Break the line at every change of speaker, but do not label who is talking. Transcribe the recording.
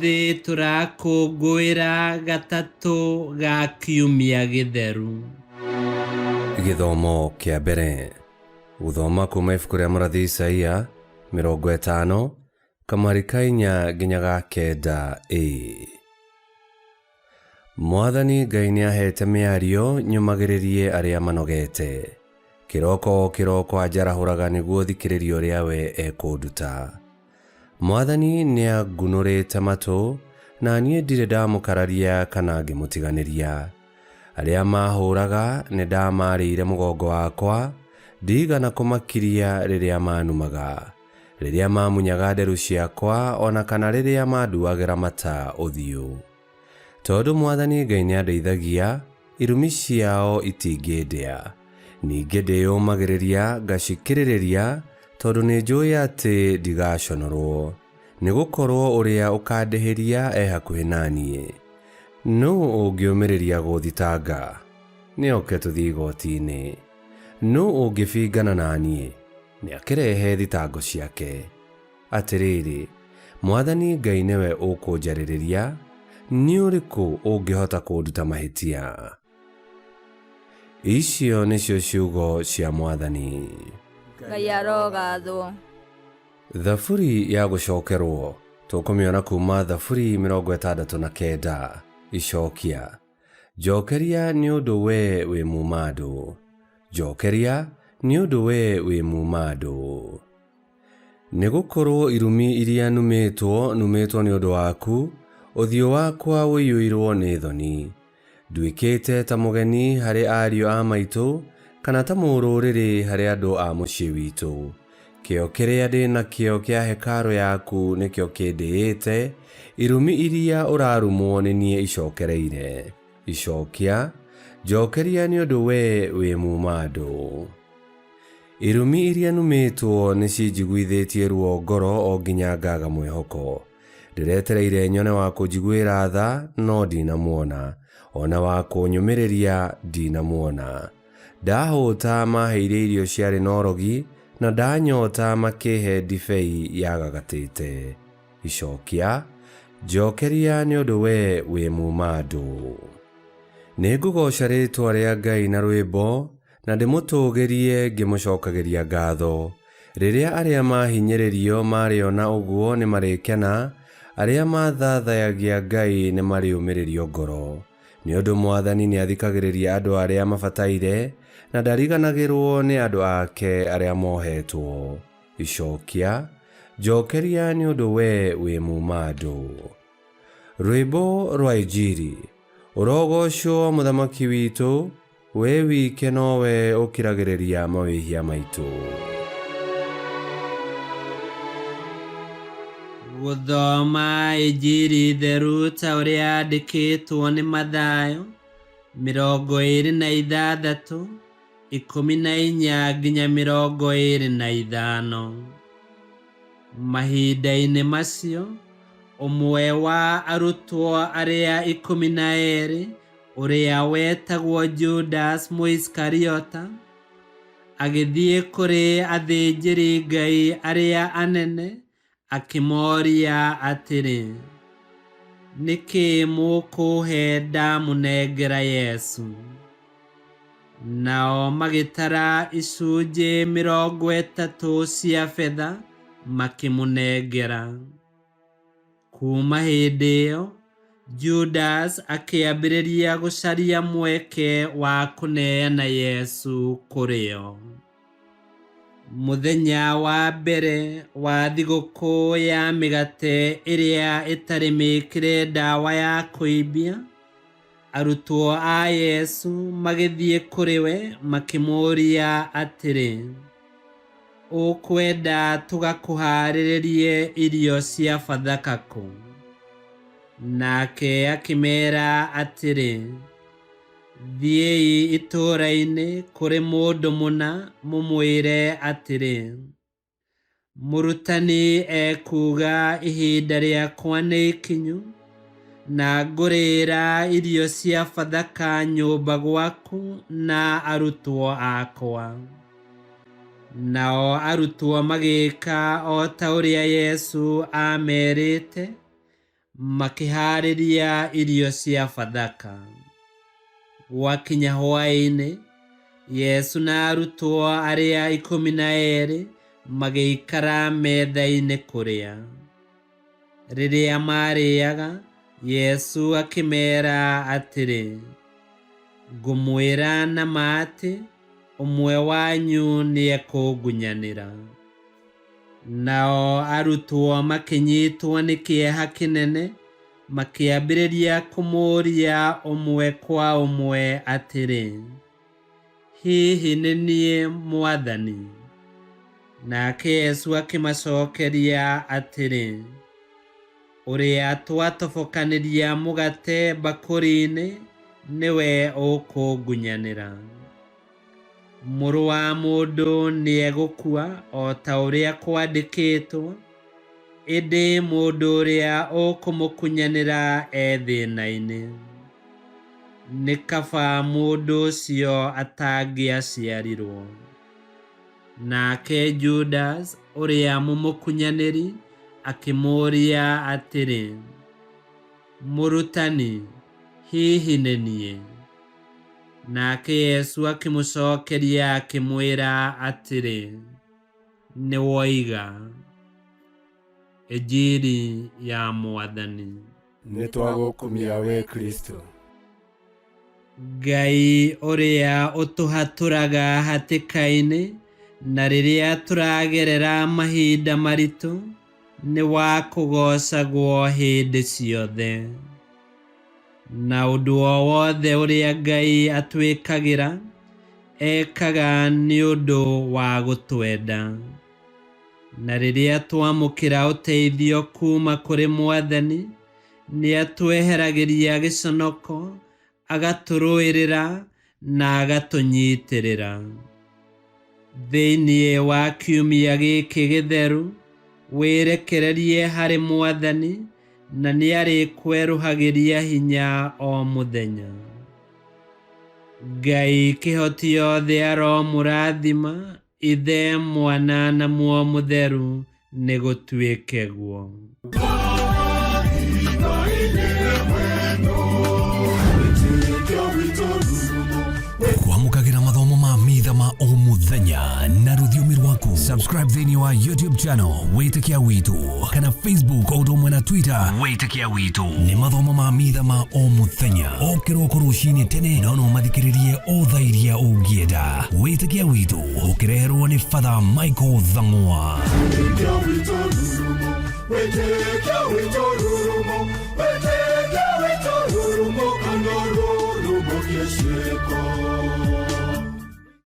Ũmũthĩ tũrakũngũĩra gatatũ ga kiumia gĩtheru.
Gĩthomo kĩa mbere. Gũthoma kuma ibuku rĩa mũrathi Isaia 50 kamũhari ka inya nginya ga kenda a. Mwathani Ngai nĩaheete mĩario nyũmagĩrĩrie arĩa manogete. Kĩroko o kĩroko anjarahũraga nĩguo thikĩrĩrie ũrĩa we ekũnduta. Mwathani nĩangunũrĩte matũ, na niĩ ndirĩ ndamũkararia kana ngĩmũtiganĩria. Arĩa maahũũraga nĩndamaarĩire mũgongo wakwa, ndiigana kũmakiria rĩrĩa maanumaga, rĩrĩa maamunyaga nderu ciakwa, o na kana rĩrĩa maanduagĩra mata ũthiũ. Tondũ Mwathani Ngai nĩandeithagia, irumi ciao itingĩndĩa. Ningĩ ndĩyũmagĩrĩria ngacikĩrĩrĩria, tondũ nĩnjũũĩ atĩ ndigaconorwo, nĩgũkorwo ũrĩa ũkandĩhĩria e hakuhĩ na niĩ. Nũũ ũngĩũmĩrĩria gũũthitanga? Nĩoke tũthiĩ igooti-inĩ. Nũũ ũngĩbingana na niĩ? Nĩakĩrehe thitango ciake. Atĩrĩrĩ, Mwathani Ngai nĩwe ũkũnjarĩrĩria, nĩ ũrĩkũ ũngĩhota kũnduta mahĩtia? Icio nĩcio ciugo cia Mwathani.
Ngai arogathwo.
Thaburi ya gũcokerwo, tũkũmĩona kuma Thaburi 69. Icokia. Njokeria nĩ ũndũ wee wĩ muuma-andũ, njokeria nĩ ũndũ wee wĩ muuma-andũ. Nĩ gũkorũo irumi iria numĩtwo, numĩtwo nĩ ũndũ waku, ũthiũ wakwa ũiyũirũo nĩ thoni. Nduĩkĩte ta mũgeni harĩ ariũ a maitũ, kana ta mũrũrĩrĩ harĩ andũ a mũciĩ witũ. Kĩyo kĩrĩa ndĩ nakĩo kĩa hekarũ yaku nĩkĩo kĩndĩĩte, irumi iria ũrarumwo nĩ niĩ icokereire. Icokia, njokeria nĩ ũndũ wee wĩ muuma-andũ. Irumi iria numĩtwo nĩcinjiguithĩtie ruo ngoro o nginya ngaaga mwĩhoko. Ndĩretereire nyone wa kũnjiguĩra tha, no ndinamuona, o na wa kũnyũmĩrĩria ndinamuona. Ndahũta maaheire irio ciarĩ na ũrogi, na ndanyota makĩhe ndibei yagagatĩte. Icokia, njokeria nĩ ũndũ wee wĩ muuma-andũ. Nĩngũgooca rĩĩtwa rĩa Ngai na rwĩmbo, na ndĩmũtũũgĩrie ngĩmũcokagĩria ngatho. Rĩrĩa arĩa maahinyĩrĩrio marĩona ũguo nĩmarĩkena, arĩa mathathayagia Ngai nĩmarĩũmĩrĩrio ngoro. Nĩ ũndũ Mwathani nĩathikagĩrĩria andũ arĩa mabataire, na ndariganagĩrwo nĩ andũ ake arĩa mohetwo. Icokia, njokeria nĩ ũndũ wee wĩ muuma-andũ. Rwĩmbo rwa Injiri. Ũrogoocwo Mũthamaki witũ, we wike nowe ũkiragĩrĩria mawĩhia maitũ.
Gũthoma Injiri theru ta ũrĩa yandĩkĩtwo nĩ Mathayo, 26, 14 nginya 25. Mahinda-inĩ macio, ũmwe wa arutwo arĩa 12, ũrĩa wetagwo Judas Mũisikariota, agĩthiĩ kũrĩ athĩnjĩri-Ngai arĩa anene akĩmoria atĩrĩ, Nĩ kĩĩ mũkũũhe ndamũnengera Yesu? Nao magĩtara icunjĩ 30 cia betha makĩmũnengera. Kuuma hĩndĩ ĩyo, Judas akĩambĩrĩria gũcaria mweke wa kũneana Yesu kũrĩ o. Mũthenya wa mbere wa thigũkũ ya mĩgate ĩrĩa ĩtarĩ mĩĩkĩre ndawa ya kũimbia, arutwo a Yesu magĩthiĩ kũrĩ we makĩmũũria atĩrĩ, Ũkwenda tũgakũhaarĩrĩrie irio cia Bathaka kũ? Nake akĩmeera atĩrĩ, Thiĩi itũũra-inĩ kũrĩ mũndũ mũna mũmwĩre atĩrĩ, 'Mũrutani ekuuga ihinda rĩakwa nĩ ikinyu, na ngũrĩĩra irio cia Bathaka nyũmba gwaku na arutwo akwa.' Nao arutwo magĩĩka o ta ũrĩa Yesu aamerĩte, Makĩhaarĩria irio cia Bathaka. Gwakinya hwaĩ-inĩ, Yesu na arutwo arĩa 12 magĩikara metha-inĩ kũrĩa. Rĩrĩa maarĩaga, Yesu akĩmeera atĩrĩ, Ngũmwĩra na ma atĩ, ũmwe wanyu nĩekũngunyanĩra. Nao arutwo makĩnyitwo nĩ kĩeha kĩnene, makĩambĩrĩria kũmũũria ũmwe kwa ũmwe atĩrĩ, Hihi nĩ niĩ, Mwathani? Nake Yesu akĩmacokeria atĩrĩ, Ũrĩa twatobokanĩria mũgate mbakũri-inĩ nĩwe ũkũngunyanĩra. Mũrũ wa mũndũ nĩegũkua o ta ũrĩa kwandĩkĩtwo, ĩndĩ mũndũ ũrĩa ũkũmũkunyanĩra e thĩna-inĩ. Nĩ kaba mũndũ ũcio atangĩaciarirwo. Nake Judas, ũrĩa mũmũkunyanĩri, akĩmũũria atĩrĩ, Mũrutani, hihi nĩ niĩ? Nake Yesu akĩmũcokeria akĩmwĩra atĩrĩ, Nĩwoiga. Injiri ya Mwathani.
Nĩtwagũkumia wee Kristũ.
Ngai ũrĩa ũtũhatũraga hatĩka-inĩ na rĩrĩa tũragerera mahinda maritũ, nĩ wa kũgoocagwo hĩndĩ ciothe. Na ũndũ o wothe ũrĩa Ngai atwĩkagĩra, ekaga nĩ ũndũ wa gũtwenda. Na rĩrĩa twamũkĩra ũteithio kuuma kũrĩ Mwathani, nĩatweheragĩria gĩconoko, agatũrũĩrĩra na agatũnyitĩrĩra. Thĩinĩ wa kiumia gĩkĩ gĩtheru, wĩrekererie harĩ Mwathani, na nĩarĩkwerũhagĩria hinya o mũthenya. Ngai kĩhoti yothe aromũrathima, Ithe, Mwana na Muoyo Mũtheru, nĩgũtuĩke guo.
Kwamũkagĩra mathomo ma mitha ma o mũthenya na rũthiomi rwaku. Subscribe thĩinĩ wa YouTube channel Wĩtĩkia Witũ kana Facebook o ũndũ ũmwe na Twitter Wĩtĩkia Witũ. Nĩ mathomo ma mitha ma o mũthenya o kĩroko rũcinĩ tene, no no mathikĩrĩrie o thaa iria ũngĩenda. Wĩtĩkia Witũ ũkĩreherwo nĩ Father Michael Thang'wa.
Wĩtĩkia witũ rurumo, wĩtĩkia witũ rurumo, wĩtĩkia witũ rurumo, kana rurumo kĩciko.